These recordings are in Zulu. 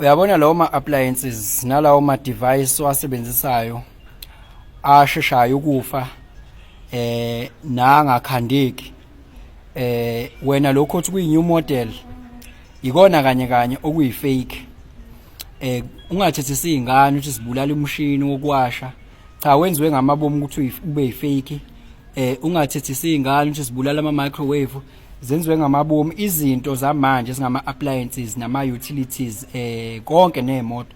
Uyabona lawo ma-appliances nalawo ma-device owasebenzisayo asheshayo ukufa nangakhandeki, wena lokho othi kuyi-new model ikona kanye kanye okuyi-fake. Ungathethisi izingane ukuthi sibulala umshini wokuwasha. Cha, wenziwe ngamabomu ukuthi ube yi-fake. Ungathethisi izingane ukuthi sibulala ama-microwave, zenziwe ngamabomu. Izinto zamanje ezingama-appliances nama-utilities, konke nemoto,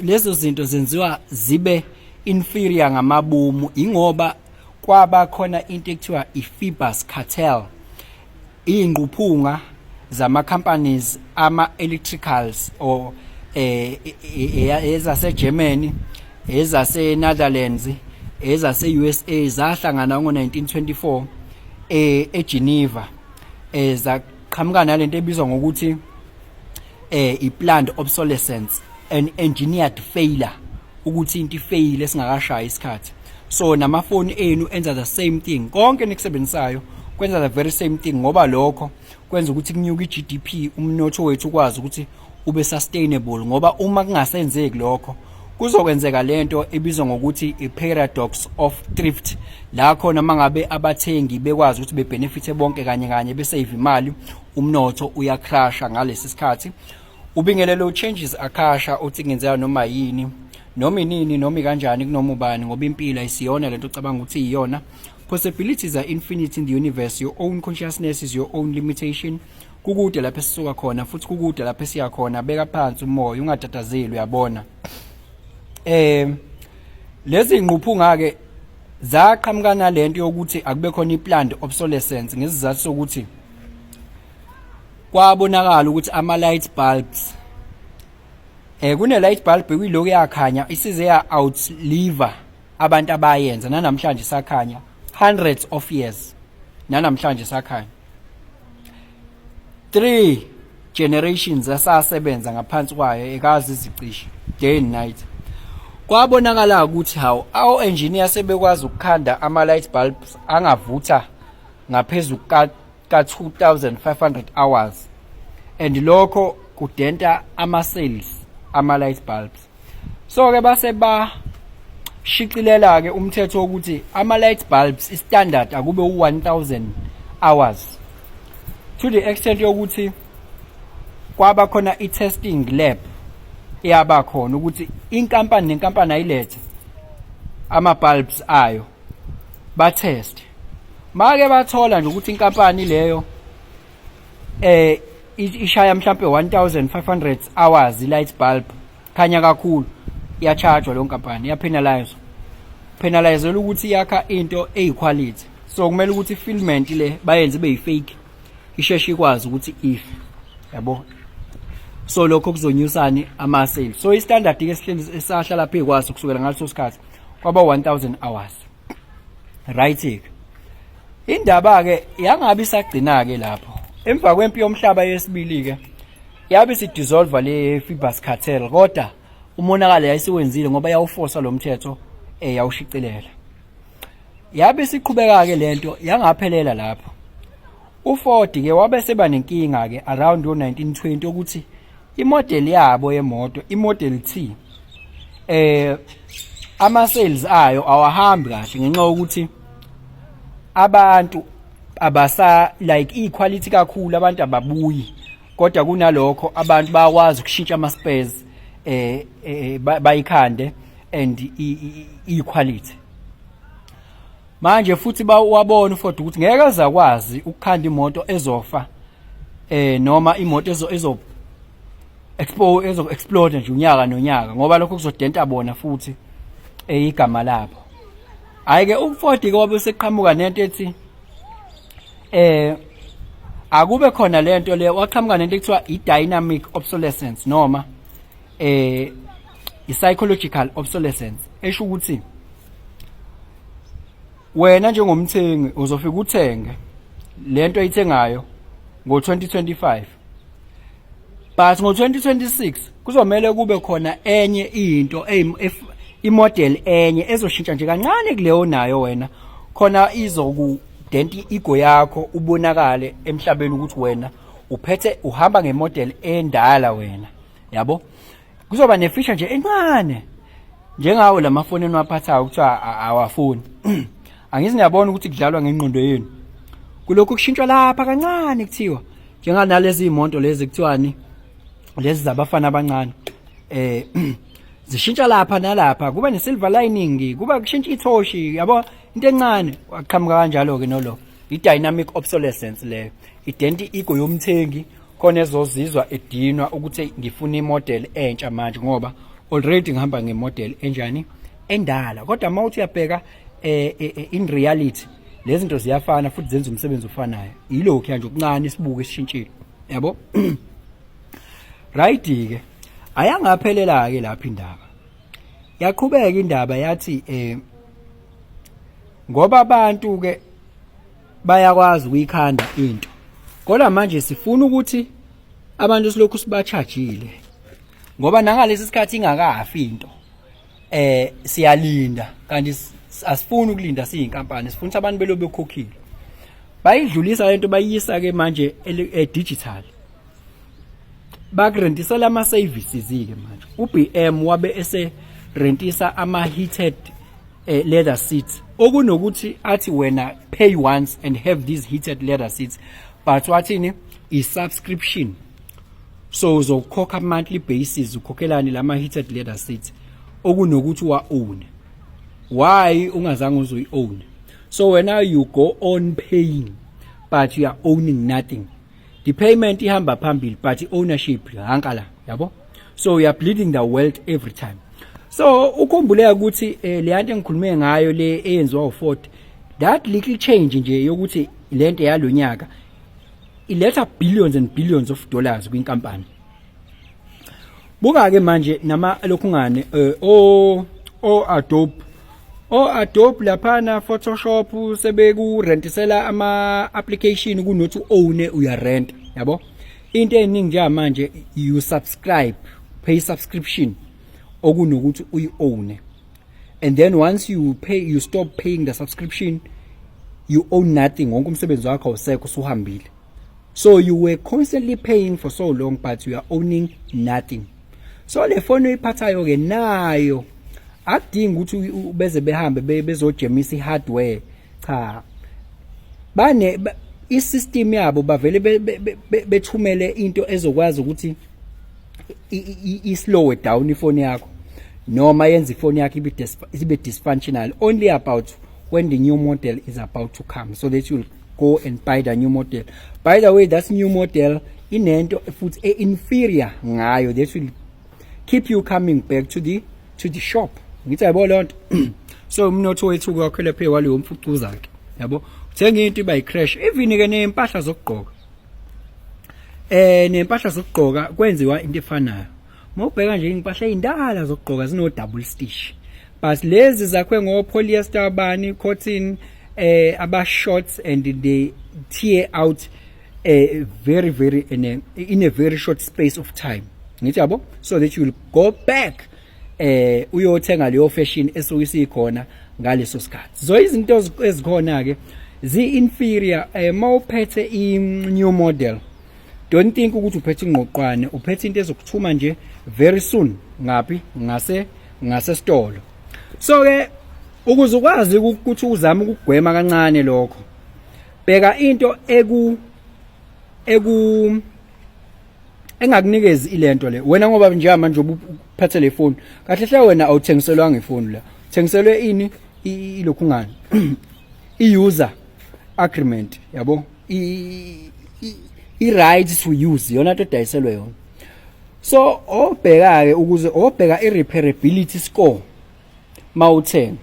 lezo zinto zenziwa zibe inferior ngamabomu, ingoba kwaba khona into ekuthiwa i-Phoebus cartel, ingquphunga zama companies ama electricals or ezase Germany, ezase Netherlands, ezase USA, zahlangana ngo1924 eGeneva, zaqhamuka nalento ebizwa ngokuthi i-planned obsolescence and engineered failure, ukuthi into ifail esingakashayi isikhathi. So namafoni enu enza the same thing, konke nikusebenzisayo kwenza the very same thing, ngoba lokho kwenza ukuthi kunyuke i-GDP, umnotho wethu ukwazi ukuthi ube sustainable, ngoba uma kungasenzeki lokho kuzokwenzeka lento ebizwa ngokuthi i-paradox of thrift, la khona mangabe abathengi bekwazi ukuthi bebenefite bonke kanye kanye, besave imali, umnotho uyacrasha ngalesi sikhathi. Ubingelelo Changes Akasha uthi kungenzeka noma yini, noma inini, noma kanjani, kunoma ubani, ngoba impilo ayisiyona lento ocabanga ukuthi iyona. Possibilities are infinite in the universe. Your own consciousness is your own limitation. Kukude lapho esisuka khona futhi kukude lapho esiya khona. Beka phansi umoya, ungatatazeli, uyabona. Lezi ingquphunga ke zaqhamuka nalento yokuthi akube khona iplanned obsolescence, ngesizathu sokuthi kwabonakala ukuthi ama light bulbs, kune light bulb kuyilokhu yakhanya isize ya outlive abantu abayenza, nanamhlanje sakhanya, hundreds of years nanamhlanje sakhanya, three generations asasebenza ngaphansi kwayo, ekazi izicishe day and night. Kwabonakala ukuthi hawu, awu engineer sebekwazi ukukhanda ama light bulbs angavutha ngaphezulu ka 2500 hours, and lokho kudenta ama sales ama light bulbs. So ke base ba shicilela ke umthetho wokuthi ama light bulbs istandard akube u1000 hours, to the extent yokuthi kwaba khona i-testing lab eyaba khona ukuthi inkampani nenkampani ayilethe ama bulbs ayo ba-test. Make bathola nje ukuthi inkampani leyo ishaya mhlambe 1500 hours i-light bulb khanya kakhulu, iyachargewa leyo nkampani, iyapenalize, penalize ukuthi yakha into eyiquality. So kumele ukuthi filament le bayenze ibe yi-fake, isheshe ikwazi ukuthi ife, yabo. So lokho kuzonyusani ama sales. So i-standard ke esihleli esahlala phezu kwaso kusukela ngaleso sikhathi kwaba 1000 hours, right ke. Indaba ke yangabe isagcina ke lapho. Emva kwempi yomhlaba yesibili ke yabe isidissolve le Phoebus cartel, kodwa umonakalo yayisiwenzile ngoba yawuforsa lo mthetho, yawushicilela. Yabe isiqhubeka ke lento, yangaphelela lapho. uFord ke wabe seba nenkinga ke around ngo1920 ukuthi imodel yabo yemoto, iModel T, ama sales ayo awahambi kahle ngenxa yokuthi abantu abasa like equality kakhulu, abantu ababuyi, kodwa kunalokho abantu bayakwazi ukushintsha ama spares, bayikhande and equality. Manje futhi bawabona uFord ukuthi ngeke azakwazi ukukhanda imoto ezofa noma imoto ezo expo ezo explode nje unyaka nonyaka, ngoba lokho kuzodenta bona futhi igama labo. Hayi ke, uFord ke wabe seqhamuka nento ethi akube khona lento le, waqhamuka nento ekuthiwa i-dynamic obsolescence noma i-psychological obsolescence, esho ukuthi wena njengomthengi uzofika uthenge lento oyithengayo ngo2025, but ngo2026 kuzomela kube khona enye into, imodel enye ezoshintsha nje kancane kuleyo nayo wena, khona izokudenta i-ego yakho, ubonakale emhlabeni ukuthi wena uphethe, uhamba ngemodel endala wena. Yabo, kuzoba ne-feature nje encane njengawo lamafoni eniwaphathayo kuthiwa awafoni. Angithi niyabona ukuthi kudlalwa ngengqondo yenu, kulokhu kushintshwa lapha kancane, kuthiwa njenganalezi imoto lezi, kuthiwani, lezi zabafana abancane, zishintsha lapha nalapha, kuba ne-silver lining, kuba kushintsha ithoshi, yabo, into encane. Waqhamuka kanjalo ke nolo i-dynamic obsolescence leyo, i-dent i-ego yomthengi khona ezozizwa edinwa ukuthi ngifuna i-model entsha manje ngoba already ngihamba nge-model enjani, endala. Kodwa uma uthi uyabheka in reality, lezi zinto ziyafana futhi zenza umsebenzi ofanayo, yilokhu nje okuncane isibuko esishintshile, yabo. Right ke, ayangaphelela ke lapha indaba, yaqhubeka indaba, yathi ngoba abantu ke bayakwazi ukuyikhanda into, kodwa manje sifuna ukuthi abantu silokhu sibachajile, ngoba nangalesi sikhathi ingakafi into siyalinda, kanti asifuni ukulinda siyinkampani, sifuna ukuthi abantu belo bekhokhile. Bayidlulisa lento, bayiyisa ke manje e-digital, bakurentisela ama services ke manje. uBM wabe ese rentisa ama heated leather seats, okunokuthi athi wena pay once and have these heated leather seats, but wathini? I subscription. So uzokhokha monthly basis, ukhokhelani lama heated leather seats okunokuthi wa own. Why ungazange uzoyi own? So wena you go on paying but you are owning nothing. The payment ihamba phambili, but i-ownership hanka la, yabo. So you are bleeding the wealth every time. So ukhumbuleka ukuthi le yanto engikhulume ngayo le eyenziwa uFord, that little change nje yokuthi lento yalonyaka iletha billions and billions of dollars kwinkampani. Buka ke manje nama lokhu ngane o Adobe laphana, Photoshop, sebeku rentisela ama application kunothi own, uya rent, yabo. Into eningi njengamanje you subscribe, pay subscription okunokuthi uyi own, and then once you pay, you stop paying the subscription, you own nothing. Wonke umsebenzi wakho awusekho, usuhambile. So you were constantly paying for so long, but you are owning nothing. So le phone oyiphathayo ke nayo akudingi ukuthi beze behambe bezojemisa i-hardware. Cha, bane i-system yabo, bavele bethumele into ezokwazi ukuthi i-slow down ifoni yakho noma yenza ifoni yakho ibe dysfunctional only about when the new model is about to come, so that you'll go and buy the new model. By the way, that new model inento futhi e-inferior ngayo that will keep you coming back to the shop. Ngithi yabo leyo nto. So umnotho wethu kwakhele phe waleyo mfucuza ke, yabo. Uthenga into iba i-crash. Even ke nempahla zokugqoka, kwenziwa into efanayo. Mawubheka nje impahla ezindala zokugqoka zino double stitch, but lezi zakhiwe ngo polyester bani, cotton, aba shorts, and they tear out very very in a very short space of time. Ngithi yabo, so that you will go back uyothenga leyo fashion esuke isikhona ngaleso sikhathi. So izinto ezikhona ke zi inferior. Mawuphethe i new model, don't think ukuthi uphethe ingqoqwane, uphethe into ezokuthuma nje very soon ngapi, ngasesitolo. So ke ukuze ukwazi ukuthi uzame ukugwema kancane lokho, bheka into eku engakunikezi ilento le wena, ngoba njengamanje uphethe le phone kahle hle, wena awuthengiselwanga ifoni la, uthengiselwe ini? Ilokhu ngani, i-user agreement, yabo, i-right to use, yona nto edayiselwe yona. So obheka ke ukuze obheka i-repairability score mawuthenga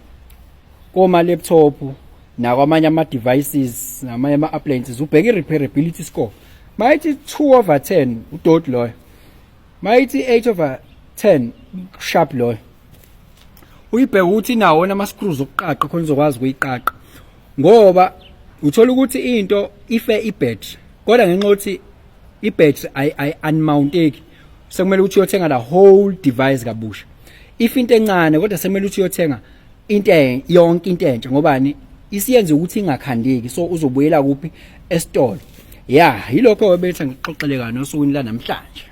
koma laptop nakwamanye ama devices namanye ama appliances, ubheka i-repairability score. Mayithi 2 over 10, udoti loyo. Mayithi 8 over 10, sharp loyo. Uyibheka ukuthi inawo nama screws okuqaqa khona uzokwazi ukuyiqaqa, ngoba uthola ukuthi into ife i-battery, kodwa ngenxa yokuthi i-battery ayi unmounteki, sekumele ukuthi uyothenga the whole device kabusha. If into encane, kodwa sekumele ukuthi uyothenga into yonke into entsha, ngobani? Isiyenze ukuthi ingakhandeki. So uzobuyela kuphi? Esitolo. Ya, yilokho bethe ngixoxele kano osukwini la namhlanje.